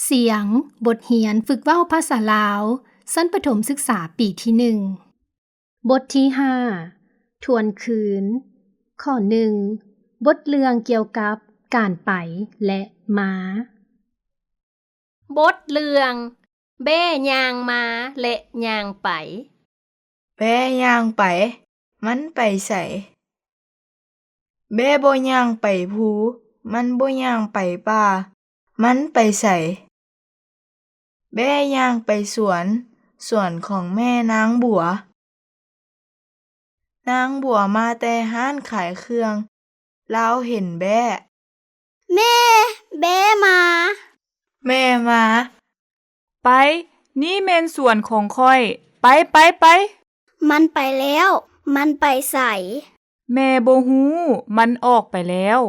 ສຽງ ບົດຮຽນຝຶກເວົ້າພາສາລາວ ຊັ້ນປະຖົມສຶກສາປີທີໜຶ່ງ. ບົດທີຫ້າ ທວນຄືນ. ຂໍ້ໜຶ່ງ ບົດເລື່ອງກ່ຽວກັບການໄປ ແລະ ມາ. ບົດເລື່ອງ ແບ້ຍ່າງມາ ແລະ ຍ່າງໄປ. ແບ້ຍ່າງໄປ. ມັນໄປໃສ? ແບ້ບໍ່ຍ່າງໄປພູ. ມັນບໍ່ຍ່າງໄປປ່າ. ມັນໄປໃສ? ແບ້ຍ່າງໄປສວນ, ສວນຂອງແມ່ນາງບົວ. ນາງບົວມາແຕ່ຮ້ານຂາຍເຄື່ອງ. ລາວເຫັນແບ້. ແມ່, ແບ້ມາ. ແມ່ມາ. ໄປ, ນີ້ແມ່ນສວນຂອງຂ້ອຍ. ໄປ, ໄປ, ໄປ. ມັນໄປແລ້ວ. ມັນໄປໃສ? ແມ່ບໍ່ຮູ້. ມັນອອກໄປແລ້ວ.